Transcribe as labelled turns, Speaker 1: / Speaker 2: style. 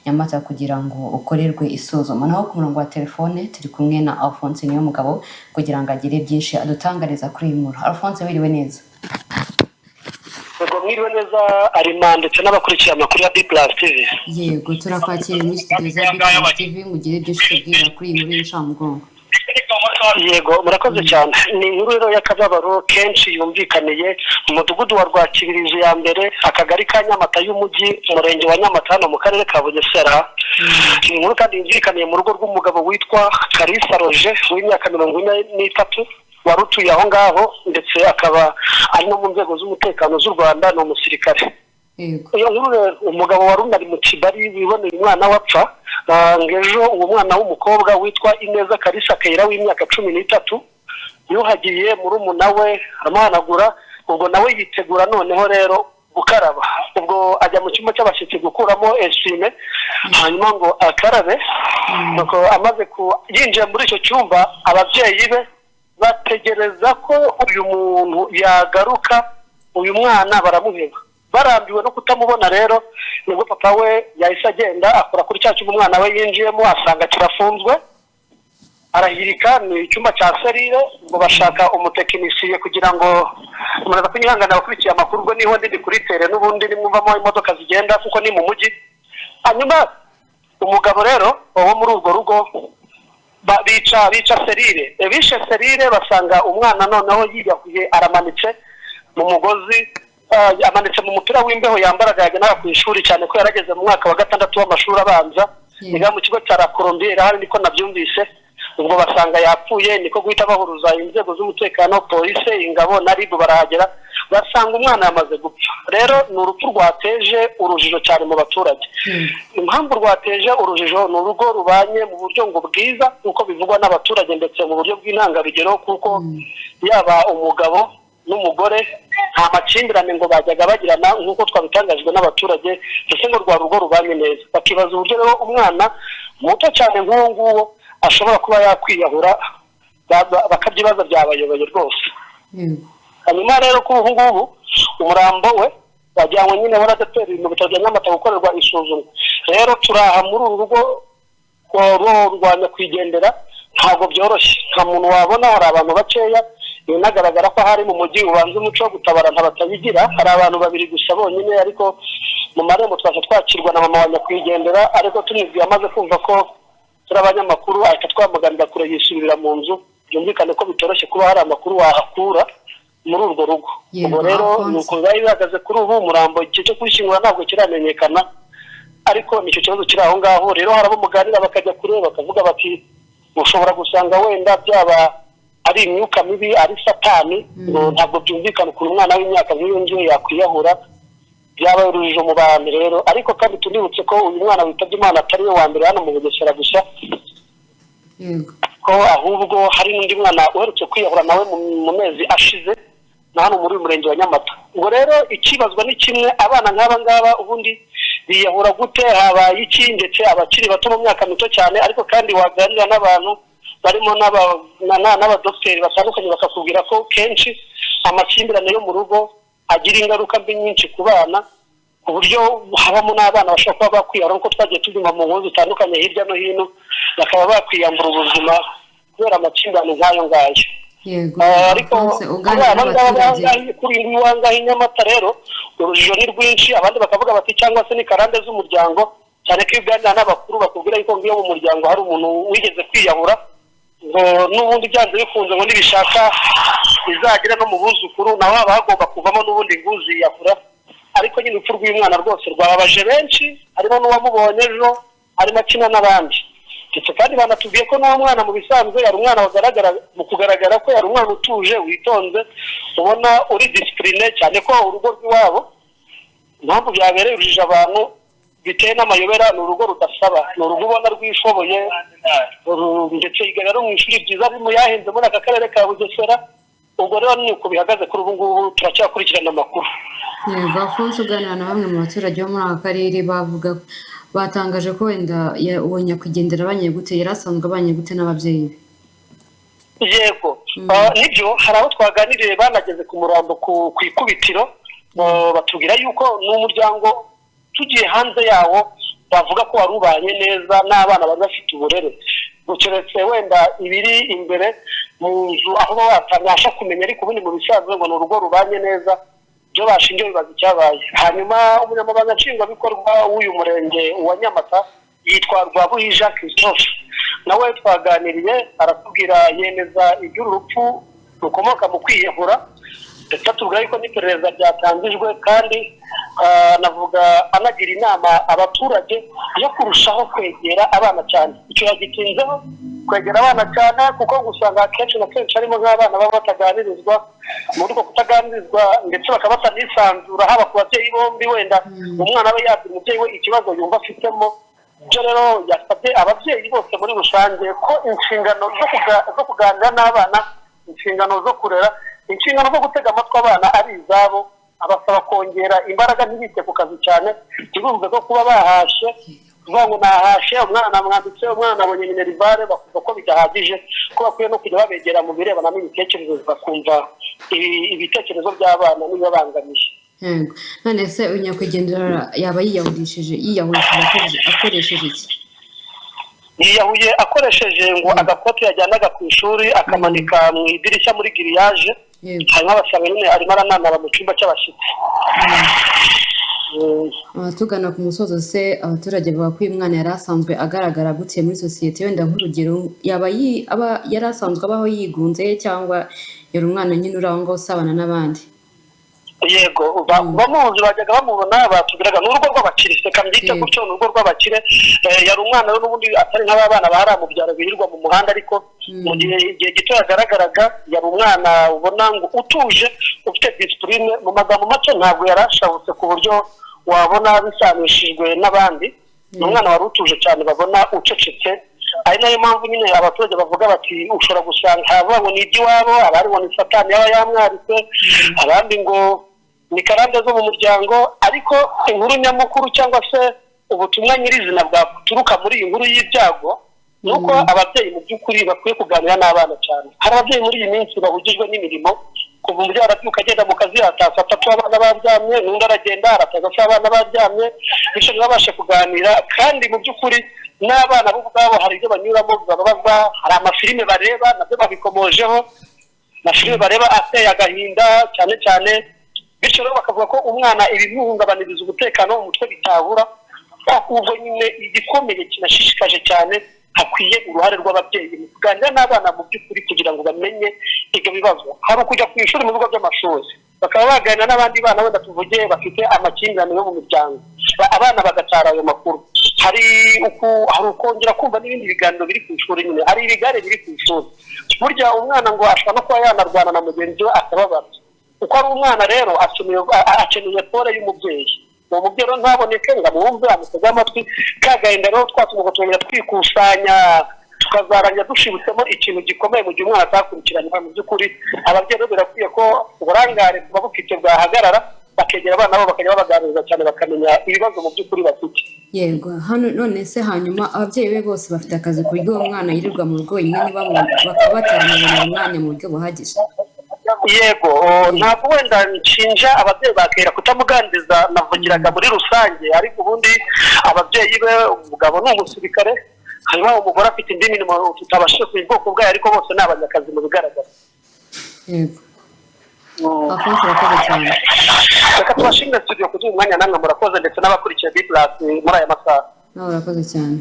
Speaker 1: Nyamata kugira ngo ukorerwe isuzuma. Naho ku murongo wa telefone turi kumwe na Alphonse Niyomugabo kugira ngo agire byinshi adutangariza kuri iyi nkuru. Alphonse, wiriwe neza?
Speaker 2: Yego, mwiriwe neza Arima ndetse n'abakurikiye amakuru ya B Plus TV.
Speaker 1: Yego, turakwakira muri studio za B Plus TV ngo ugire byinshi utubwira kuri iyi nkuru y'incamugongo.
Speaker 2: Yego, murakoze cyane. Ni inkuru rero y'akababaro kenshi yumvikaniye mu mudugudu wa Rwakibirizi ya mbere, akagari ka Nyamata y'umujyi, umurenge wa Nyamata, hano mu karere ka Bugesera. Ni inkuru kandi yumvikaniye mu rugo rw'umugabo witwa Kalisa Roger w'imyaka 43, wari utuye aho ngaho, ndetse akaba ari no mu nzego z'umutekano z'u Rwanda, ni umusirikare. Iyo nkuru rero, umugabo wari unari mu kibari wiboneye umwana we apfa, ngo ejo uwo mwana w'umukobwa witwa Ineza Kalisa Kayira w'imyaka 13 yuhagiye murumuna we, aramuhanagura, ubwo nawe yitegura noneho rero gukaraba. Ubwo ajya mu cyumba cy'abashyitsi gukuramo esime, hanyuma ngo akarabe. Nuko amaze yinjiye muri icyo cyumba, ababyeyi be bategereza ko uyu muntu yagaruka, uyu mwana baramuheba. Barambiwe no kutamubona rero, nibwo papa we yahise agenda akora kuri cya cyumba umwana we yinjiyemo, asanga kirafunzwe, arahirika, ni icyumba cya serire. Ngo bashaka umutekinisiye kugira ngo muraza kunyihangana abakurikiye amakuru, ubwo niho ndi kuri tere n'ubundi nimwumvamo imodoka zigenda kuko ni mu mujyi. Hanyuma umugabo rero wo muri urwo rugo bica serire. Bishe serire, basanga umwana noneho yiyahuye, aramanitse mu mugozi, amanitse mu mupira w'imbeho yambaraga yajyanaga ku ishuri, cyane ko yarageze mu mwaka wa gatandatu w'amashuri abanza, yiga mu kigo cya La Colombiere, ahari niko nabyumvise. Ubwo basanga yapfuye, niko guhita bahuruza inzego z'umutekano, polisi, ingabo na RIB, barahagera basanga umwana yamaze gupfa. Rero ni urupfu rwateje urujijo cyane mu baturage. Impamvu rwateje urujijo, ni urugo rubanye mu buryo ngo bwiza nk'uko bivugwa n'abaturage, ndetse mu buryo bw'intangarugero, kuko yaba umugabo n'umugore nta makimbirane ngo bajyaga bagirana nk'uko twabitangajwe n'abaturage, ndetse ngo rwa rugo rubanye neza. Bakibaza uburyo rero umwana muto cyane nk'uwo nguwo ashobora kuba yakwiyahura, bakabyibaza, byabayoboye rwose. Hanyuma rero kuri ubu ngubu umurambo we wajyanywe nyine muri ADEPR mu bitaro bya Nyamata gukorerwa isuzumwa. Rero turaha muri uru rugo rwa nyakwigendera, ntabwo byoroshye, nta muntu wabona, hari abantu bakeya. Binagaragara ko hari mu mujyi, ubanza umuco wo gutabara batabigira. Hari abantu babiri gusa bonyine, ariko mu marembo twaje twakirwa na mama wa nyakwigendera, ariko tumubwiye amaze kumva ko turi abanyamakuru ahita twamaganira kure, yisubirira mu nzu. Byumvikane ko bitoroshye kuba hari amakuru wahakura muri urwo rugo. Ubwo rero ni uko bibaye bihagaze kuri ubu. Umurambo, igihe cyo kuwishyingura ntabwo kiramenyekana, ariko nicyo kibazo kiri aho ngaho. Rero hari abo muganira bakajya kure, bakavuga bati ushobora gusanga wenda byaba ari imyuka mibi, ari satani, ngo ntabwo byumvikana ukuntu umwana w'imyaka nk'iyo ngiyo yakwiyahura. Byabaye urujijo mu bantu rero. Ariko kandi tunibutse ko uyu mwana witabye Imana atari we wa mbere hano mu Bugesera gusa, ko ahubwo hari n'undi mwana uherutse kwiyahura nawe mu mezi ashize na hano muri uyu murenge wa Nyamata. Ubwo rero ikibazwa ni kimwe: abana nk'aba ngaba ubundi biyahura gute? Habaye iki? Ndetse abakiri bato, mu myaka mito cyane. Ariko kandi waganira n'abantu barimo n'abadogiteri batandukanye, bakakubwira ko kenshi amakimbirane yo mu rugo agira ingaruka mbi nyinshi ku bana, ku buryo habamo n'abana bashobora kuba bakwiyahura, nk'uko twagiye tubyumva mu nkuru zitandukanye hirya no hino, bakaba bakwiyambura ubuzima kubera amakimbirane nk'ayo ngayo. Ariko
Speaker 1: Alphonse,
Speaker 2: kuri
Speaker 1: uganira
Speaker 2: aba ngaba
Speaker 1: n'abaturage
Speaker 2: bangahe, kuri uyu wangahe i Nyamata rero urujijo ni rwinshi. Abandi bakavuga bati cyangwa se ni karande z'umuryango, cyane ko iyo uganira n'abakuru bakubwira yuko ngo iyo mu muryango hari umuntu wigeze kwiyahura, ngo n'ubundi byanze bikunze ngo nibishaka bizagera no mu buzukuru, naho haba hagomba kuvamo n'ubundi nguziyahura. Ariko nyine urupfu rw'uyu mwana rwose rwababaje benshi, harimo n'uwamubonye ejo arimo akina n'abandi. Ndetse kandi banatubwiye ko n'uwo mwana mu bisanzwe yari umwana wagaragara, mu kugaragara ko yari umwana utuje, witonze, ubona uri discipline, cyane ko urugo rw'iwabo, impamvu byabereye urujijo abantu, biteye n'amayobera, ni urugo rudasaba, ni urugo ubona rwishoboye, ndetse yiga rero mu ishuri ryiza mu yahenze muri aka karere ka Bugesera. Ubwo rero ni uko bihagaze kuri ubu ngubu, turacyakurikirana amakuru.
Speaker 1: Yego, Alphonse, uganira na bamwe mu baturage bo muri aka karere, bavuga, batangaje ko wenda uwo nyakwigendera abanye gute, yari asanzwe abanye gute n'ababyeyi be?
Speaker 2: Yego. Nibyo, hari abo twaganiriye banageze ku murambo ku ikubitiro, batubwira yuko ni umuryango tugiye hanze yawo. bavuga ko wari ubanye neza n'abana bari bafite uburere. Keretse wenda ibiri imbere mu nzu aho baba batabasha kumenya, ariko ubundi mu bisanzwe ngo ni urugo rubanye neza, ibyo bashingiye bibaza icyabaye. Hanyuma umunyamabanga nshingwabikorwa w'uyu murenge wa Nyamata yitwa Rwabuhija Christophe, nawe twaganiriye aratubwira, yemeza iby'uru rupfu rukomoka mu kwiyahura, ndetse atubwira yuko n'iperereza ryatangijwe, kandi anavuga anagira inama abaturage yo kurushaho kwegera abana cyane. Icyo yagitinzeho, kwegera abana cyane, kuko usanga akenshi na kenshi harimo nk'abana baba bataganirizwa, muri uko kutaganirizwa ndetse bakaba batanisanzura haba ku babyeyi bombi, wenda umwana we yabwira umubyeyi we ikibazo yumva afitemo. Ibyo rero yasabye ababyeyi bose muri rusange ko inshingano zo kuganira n'abana, inshingano zo kurera, inshingano zo gutega amatwi abana ari izabo, abasaba kongera imbaraga ntibite ku kazi cyane, ntibumve ko kuba bahashe, kuvuga ngo nahashe umwana namwanditse, umwana nabonye minerivare, bakumva ko bidahagije, ko bakwiye no kujya babegera mu birebana n'imitekerereze, bakumva ibitekerezo by'abana n'ibibabangamiye.
Speaker 1: Yego, none se uyu nyakwigendera yaba yiyahurishije akoresheje iki?
Speaker 2: Yiyahuye akoresheje ngo agakote yajyanaga ku ishuri, akamanika mu idirishya muri giriyaje, hanyuma basanga nyine arimo arananara mu cyumba cy'abashyitsi.
Speaker 1: Tugana ku musozo se, abaturage bavuga ko uyu mwana yari asanzwe agaragara gute muri sosiyete? Wenda nk'urugero, yaba yari asanzwe abaho yigunze, cyangwa yari umwana nyine uri aho ngaho usabana n'abandi?
Speaker 2: Yego, bamuzi bajyaga bamubona, batubwiraga ni urugo rw'abakire, reka mbyite gutyo, ni urugo rw'abakire. Yari umwana we n'ubundi atari nk'aba bana bahari mu byaro birirwa mu muhanda, ariko mu gihe igihe gito yagaragaraga yari umwana ubona ngo utuje, ufite disipurine. Mu magambo make, ntabwo yari ashabutse ku buryo wabona bisanishijwe n'abandi. Ni umwana wari utuje cyane, babona ucecetse, ari nayo mpamvu nyine abaturage bavuga bati ushobora gusanga abavuga ngo ni iby'iwabo, abandi ngo ni satani yaba yamwaritse, abandi ngo ni karande zo mu muryango. Ariko inkuru nyamukuru cyangwa se ubutumwa nyirizina bwaturuka muri iyi nkuru y'ibyago ni uko ababyeyi mu by'ukuri bakwiye kuganira n'abana cyane. Hari ababyeyi muri iyi minsi bahugijwe n'imirimo, kuva umubyeyi arabyuka agenda mu kazi, ataha saa tatu abana baryamye, n'undi aragenda arataha saa abana baryamye, bityo ntibabashe kuganira. Kandi mu by'ukuri n'abana bo ubwabo hari ibyo banyuramo bibabaza, hari amafilime bareba, nabyo babikomojeho, amafilime bareba ateye agahinda cyane cyane. Bityo rero bakavuga ko umwana ibimuhungabaniriza umutekano wo mu mutwe bitabura, ahubwo nyine igikomeye kinashishikaje cyane, hakwiye uruhare rw'ababyeyi mu kuganira n'abana mu by'ukuri kugira ngo bamenye ibyo bibazo. Hari ukujya ku ishuri, mu bigo by'amashuri, bakaba baganira n'abandi bana, wenda tuvuge bafite amakimbirane yo mu miryango, abana bagatara ayo makuru. Hari ukongera kumva n'ibindi biganiro biri ku ishuri nyine, hari ibigare biri ku ishuri. Burya umwana ngo ashobora no kuba yanarwana na mugenzi we akababara. Uko ari umwana rero akeneye pole y'umubyeyi, uwo mubyeyi rero ntaboneke ngo amwumve, amutege amatwi, ka gahinda rero twatuma tugenda twikusanya, tukazarangira dushibutsemo ikintu gikomeye mu gihe umwana atakurikiranye. Mu by'ukuri ababyeyi rero birakwiye ko uburangare buba bufite bwahagarara, bakegera abana babo, bakajya babaganiriza cyane, bakamenya ibibazo mu by'ukuri bafite.
Speaker 1: Yego, hano none se hanyuma ababyeyi be bose bafite akazi ku buryo uwo mwana yirirwa mu rugo wenyine, bakaba bataramubonera umwanya mu buryo buhagije?
Speaker 2: Yego, ntabwo wenda nshinja ababyeyi bakera kutamuganiriza, navugiraga muri rusange, ariko ubundi ababyeyi be, umugabo ni umusirikare, hanyuma umugore afite indi mirimo tutabashije kumenya ubwoko bwayo, ariko bose ni abanyakazi mu bigaragara.
Speaker 1: Yego, Alphonse, urakoze cyane.
Speaker 2: Reka tubashimire studio kuduha umwanya, namwe murakoze, ndetse n'abakurikiye B Plus muri aya masaha.
Speaker 1: Nawe urakoze cyane.